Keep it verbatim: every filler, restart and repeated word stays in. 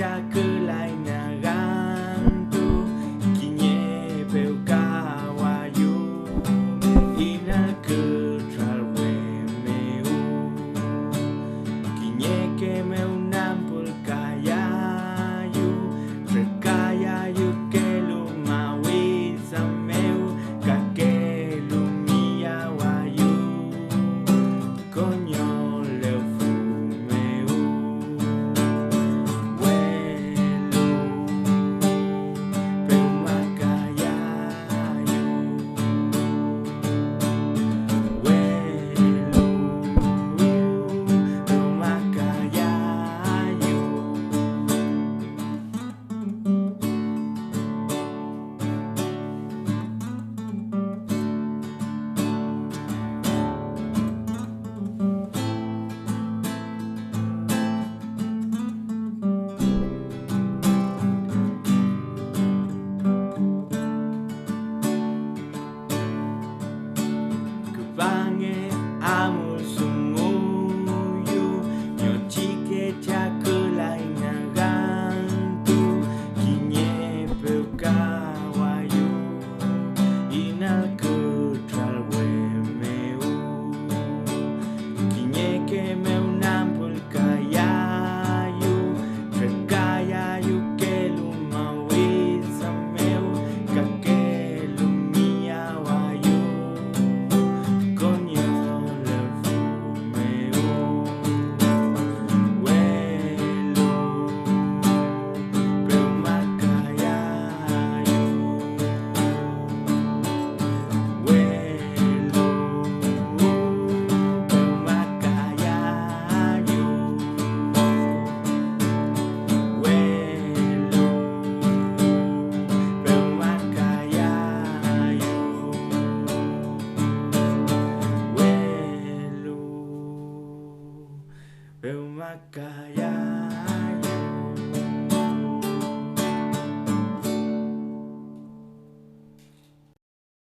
Chakülay nagantu kiñe pewka wayu, inal kütral we mew. Kiñeke mew nampülkayayu, trekayayu kelu mawisa mew, kakelu miyawayu. Koño lewfü mew, welu pewmakayayu, welu pewmakayayu. Küpange amul dunguyu, ñochike chakülay nagantu kiñe pewka wayu, inal kütral we mew. Kiñeke mew nampülkayayu, trekayayu kelu mawisa mew, kakelu miyawayu. Koño lewfü mew, welu pewmakayayu, welu pewmakayayu, welu pewmakayayu, welu pewmakayayu.